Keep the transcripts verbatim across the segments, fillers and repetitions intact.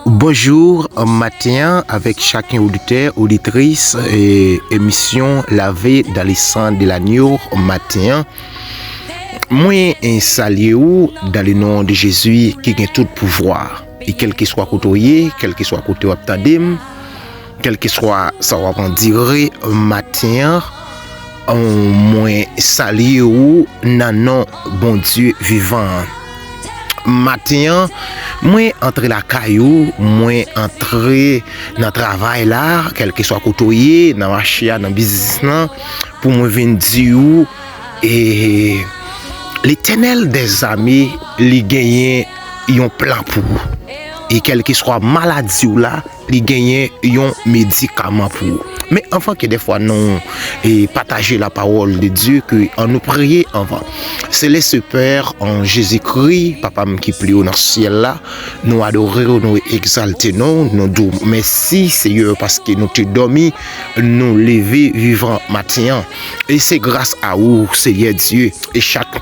Bonjou, maten an, avèk chak yon oditè, oditris, e, emisyon Lavé dans le sang de l'agneau, maten an. Mwen, e, salye ou dans le nom de Jésus ki gen tout pouvwa. E kèlkeswa kote w ye, kèlkeswa kote w ap tande m, kèlkeswa sa w ap andire maten an, mwen salye ou nan non Bondye vivan an. Maten an, mwen antre lakay ou, mwen antre nan travay la, kèlkeswa kote w ye, nan mache a, nan biznis lan, pou mwen vin di ou, e, Letènèl dèzame, li genyen yon plan pou ou. E kèlkeswa maladi w la, li genyen yon medikaman pou ou. Men anvan ke dèfwa nou, e, pataje la parole de Dieu, ke an nou priye anvan. Céleste Père, an Jezikri, Papa m ki pi wo nan syèl la, nou adore w, nou egzalte non, nou di w mèsi, Seyè, paske nou te dòmi, nou leve vivan maten an. E se gras a ou, Seyè Dye, e chak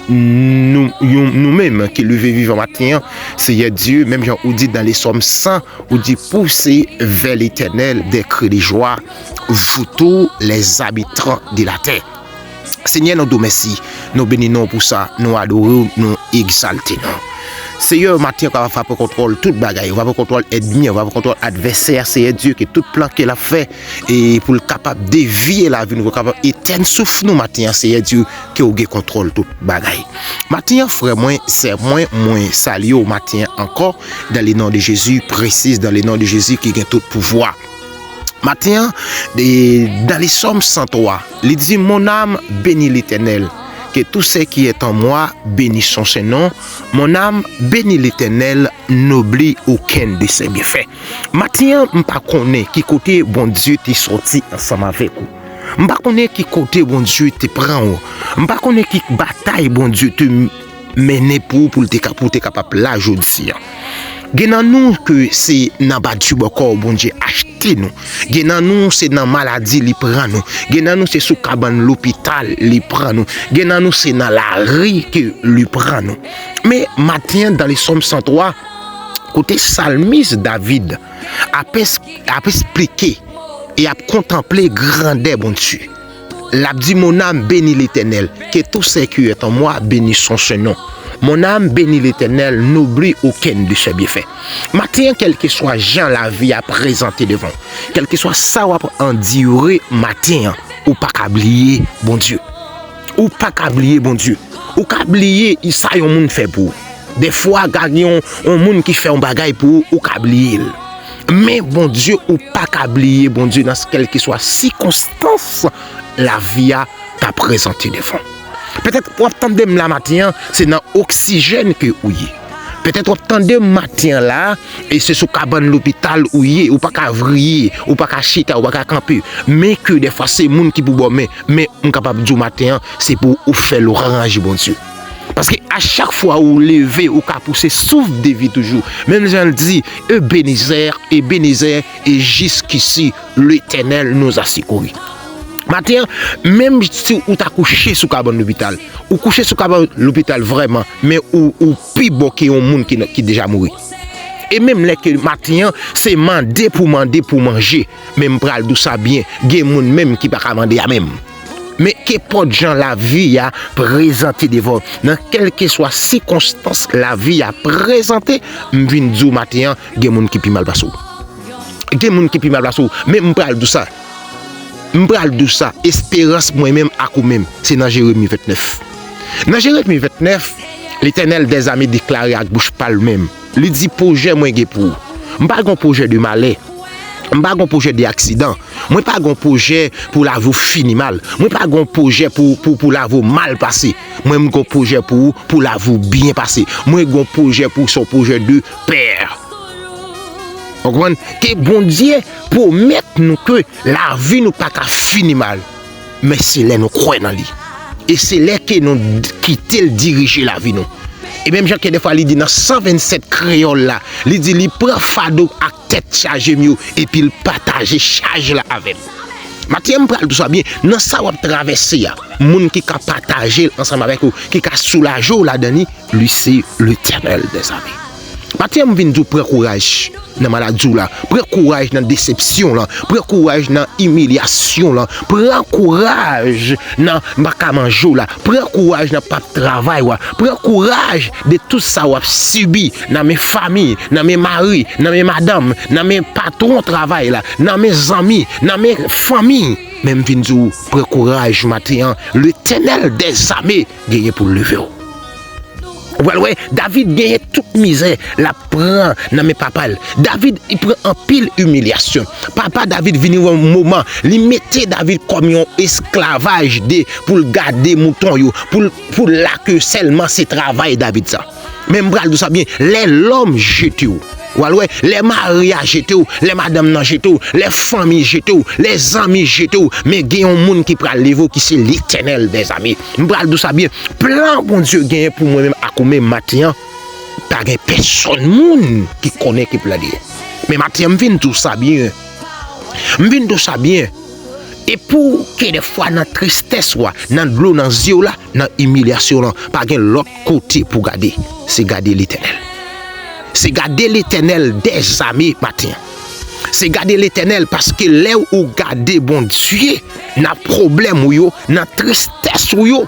nou, yon, nou menm ki leve vivan maten an, Seyè Dye, menm jan ou di dans le psaume cent, ou di, poussez vers l'Éternel des cris de joie, vous tous les habitants de la terre. Senyè, nou di w mèsi, nou beni non w pou sa, nou adore w, nou egzalte non w. Seyè, maten an, w kapab frape kontwòl tout bagay, w frape kontwòl ènmi an, w frape kontwòl advèsè a, Seyè Dye, ke tout plan ke l ap fè, e pou l kapab devye lavi nou, pou l kapab etèn souf nou maten an, Seyè Dye, ke w gen kontwòl tout bagay. Maten an, frè mwen, sè mwen, mwen salye w maten an ankò, dans le nom de Jésus, presiz dans le nom de Jésus ki gen tout pouvwa. Maten an, e, dans le psaume cent trois, li di, mon âme bénit l'Éternel, que tout ce qui est en moi bénisse son saint nom. Mon âme bénit l'Éternel, n'oublie aucun de ses bienfaits. Maten an, m pa konnen ki kote Bondye te sòti ansanm avèk ou. M pa konnen ki kote Bondye te pran ou. M pa konnen ki batay Bondye te mennen pou ou, pou l te ka, pou w te kapab la jodi an. Gen nan nou ke se nan batibòkò Bondye achte nou. Gen nan nou se nan maladi li pran nou. Gen nan nou se sou kabann lopital li pran nou. Gen nan nou se nan lari ke li pran nou. Men maten an, dans le psaume cent trois, kote salmis David ap es-, ap esplike e ap kontanple grandè Bondye. L ap di, mon âme bénit l'Éternel, que tout ce qui est en moi bénisse son saint nom. Mon âme bénit l'Éternel, n'oublie aucun de ses bienfaits. Maten an, kèlkeswa jan lavi a prezante devan w, kèlkeswa sa w ap andire maten an, ou pa ka bliye Bondye. Ou pa ka bliye Bondye. Ou ka bliye sa yon moun fè pou ou. Dèfwa, ka gen yon, yon moun ki fè yon bagay pou ou, ou ka bliye l. Men Bondye, ou pa ka bliye Bondye nan kèlkeswa sikonstans lavi a ka prezante devan w. Petèt w ap tande m la maten an, se nan oksijèn ke ou ye. Petèt w ap tande m maten an la, e se sou kabann lopital ou ye, ou pa ka vrye, ou pa ka chita, ou pa ka kanpe. Men ke dèfwa se moun ki pou ba w men, men m kapab di w maten an, se pou ou fè lwanj Bondye. Paske a chak fwa ou leve, ou ka pouse souf de vi toujou. Menm jan l di, Ebenezè, Ebenezè, et jusqu'ici l'Éternel nous a secourus. Maten an, menm si ou ta kouche sou kabann lopital, ou kouche sou kabann lopital vrèman, men ou, ou pi bon ke yon moun ki, ki deja mouri. E menm lè ke maten an, se mande pou mande pou manje, men m pral di w sa byen, gen moun menm ki pa ka mande a menm. Men kenpòt jan lavi a prezante devan w, nan kèlkeswa sikonstans lavi a prezante, m vin di w maten an, gen moun ki pi mal pase w. Gen moun ki pi mal pase w, men m pral di w sa. M pral di w sa, esperans mwen menm ak ou menm, se nan Jeremi vennèf. Nan Jeremi vennèf, Letènèl dèzame deklare ak bouch pa l menm. Li di, pwojè mwen gen pou ou. M pa gen pwojè de malè. M pa gen pwojè de aksidan. Mwen pa gen pwojè pou lavi w fini mal. Mwen pa gen pwojè pou, pou, pou lavi w mal pase. Mwen, m gen pwojè pou ou, pou lavi w byen pase. Mwen gen pwojè pou ou, se yon pwojè de pè. Ou konprann? Ke Bondye pwomèt nou ke lavi nou pa ka fini mal. Men se lè nou kwè nan li. E se lè ke nou d-, kite l dirije lavi nou. E menm jan ke dèfwa li di nan san vennsèt kreyòl la, li di li pran fado ak tèt chaje m yo, epi l pataje chaj la avè m. Maten an, m pral di w sa byen, nan sa w ap travèse a, moun ki ka pataje l ansanm avèk ou, ki ka soulaje w ladan li, li se Letènèl dèzame. Maten an, m vin di w, pran kouraj nan maladi w la, pran kouraj nan desepsyon w lan, pran kouraj nan imilyasyon w lan, pran kouraj nan m pa ka manje w la, pran kouraj nan p ap travay w la, pran kouraj de tout sa w ap sibi nan men fanmi, nan men mari, nan men madanm, nan men patwon travay la, nan men zanmi, nan men fanmi. Men m vin di w, pran kouraj maten an, Letènèl dèzame genyen pou l leve w. Ou pral wè, David genyen tout mizè l ap pran nan men papa l. David, li pran anpil imilyasyon. Papa David vini yon moman, li mete David kòm yon esklavaj de, pou l gade mouton yo, pou l, pou l la ke sèlman se travay David sa. Men m pral di w sa byen, lè lòm jete w, ou pral wè, lè mari a jete w, lè madanm nan jete w, lè fanmi jete w, lè zanmi jete w, men gen yon moun ki pral leve w ki se Letènèl dèzame. M pral di w sa byen, plan Bondye genyen pou mwen menm ak ou menm maten an, pa gen pèsonn moun ki konnen ki plan li ye. Men maten an, m vin di w sa byen. M vin di w sa byen. E pou ke dèfwa nan tristès w a, nan dlo nan zye w la, nan imilyasyon w lan, pa gen lòt kote pou gade. Se gade Letènèl. Se gade Letènèl dèzame maten an. Se gade Letènèl paske lè ou gade Bondye nan pwoblèm ou yo, nan tristès ou yo,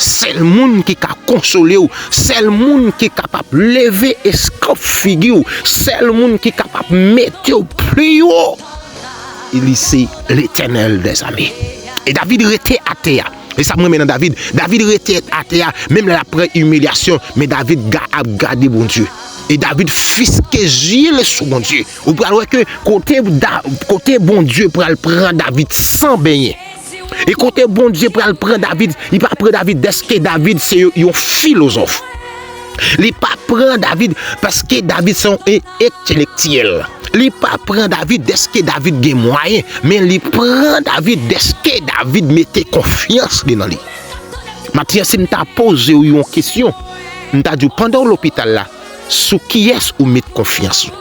sèl moun ki ka konsole w, sèl moun ki kapab leve eskòp figi w, sèl moun ki kapab mete w pli wo, li se Letènèl dèzame. E David rete atè a. E sa m renmen nan David. David rete atè a, menm lè l ap pran imilyasyon, men David ga, ap gade Bondye. E David fiske zye l sou Bondye. Ou pral wè ke kote, Da- kote Bondye pral pran David san benyen. E kote Bondye pral pran David, li pa pran David dèske David se yon, yon filozòf. Li pa pran David paske David se yon e- entelektyèl. Li pa pran David dèske David gen mwayen, men li pran David dèske David mete konfyans li nan li. Maten an, si m ta poze w yon kesyon, m ta di w, pandan w lopital la, sou kiyès ou met konfyans ou?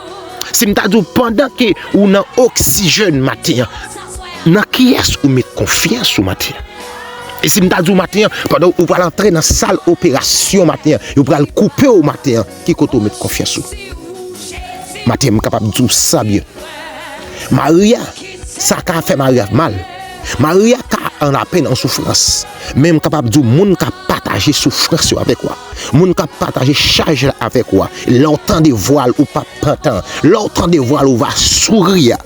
Si m ta di w, pandan ke ou nan oksijèn maten an, nan kiyès ou met konfyans ou maten an? E si m ta di w maten an, pandan ou pral antre nan sal operasyon maten an, yo pral koupe w maten an, ki kote w met konfyans ou? Maten an, m kapab di w sa byen. Maria, sa ka fè Maria mal. Maria ka an lapenn, an soufrans. Men m kapab di w, moun k ap pataje soufrans yo avèk ou a, moun k ap pataje chaj la avèk ou a, lè w tande vwa l, ou p ap pantan. Lè w tande vwa l, ou va souri a.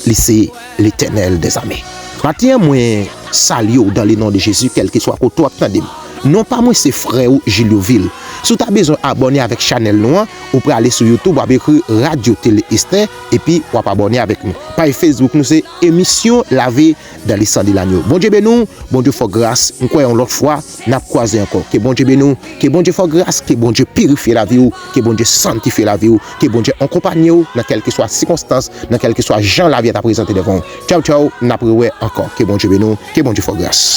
Li se Letènèl dèzame. Maten an, mwen salye w dans le nom de Jésus, kèlkeswa kote w ap tande m. Non pa mwen se frè ou, Julio Vil. Si w ta bezwen abòne avèk chanèl nou an, ou prale sou YouTube, w ap ekri Radyo Tele Esther, epi w ap abòne avèk nou. Paj Facebook nou se Emisyon Lave dans le Sang de l'Agneau. Bondye beni w, Bondye fè w gras. M kwè yon lòt fwa, n ap kwaze ankò. Ke Bondye beni w, ke Bondye fè w gras, ke Bondye pirifye lavi w, ke Bondye sanntifye lavi w, ke Bondye akonpanye w nan kèlkeswa sikonstans, nan kèlkeswa jan lavi a ta prezante devan w. Tchaw, tchaw, n ap rewè ankò. Ke Bondye beni w, ke Bondye fè w gras.